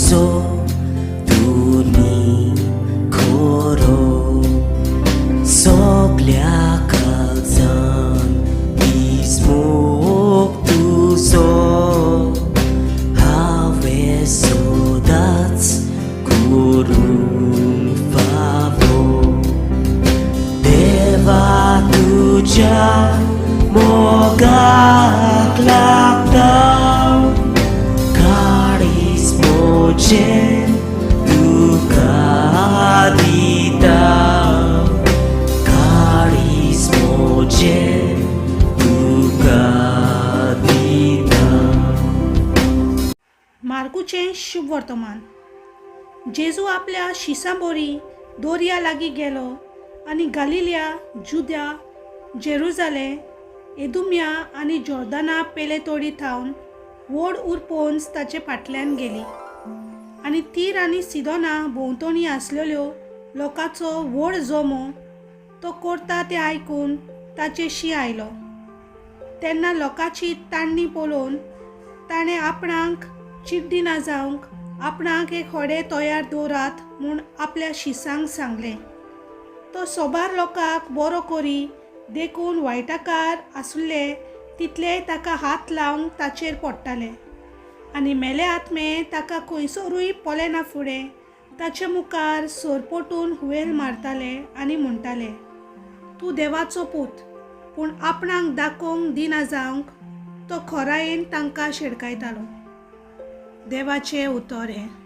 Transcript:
So तुमी खरो सगल्या काळजान विस्मोग तुजो हांवें सदांच करूंक फावो देवा तुज्या मोगाक लागता काळीज म्हजें तुका दिता काळीज म्हजें तुका दिता. मार्कूचें शुभ वर्तमान. जेजू आपल्या शिसां बोरी दोरया लागीं गेलो आनी गालिलिया, जुद्या, जेरुजाले, एदुमिया आनी जॉर्दना पेले तोडी थावन व्हड उरपोन्स ताचे फाटल्यान गेली आनी तीर आनी सिदोना भोंवतणी आसलेल्यो लोकांचो व्हड जमो तो करता तें आयकून ताचेशी आयलो. तेन्ना लोकांची ताण्णी पळोवन ताणें आपणाक चिड्डी ना जावंक आपणाक एक होडें तयार दवरात म्हूण आपल्या शिसांक सांगलें. तो सोबार लोकांक बरो करी देखून वायटाकार आसुल्ले तितलेय ताका हात लावंक ताचेर पडटाले आनी मेले आत्मे ताका खंयसरूय पळयना फुडें ताचे मुखार सरपटून हुयेल मारताले आनी म्हणटाले, तूं देवाचो पूत. पूण आपणाक दाखोवंक दिना जावंक तो खोरायेन तांकां शेडकायतालो. देवाचें उतर हें.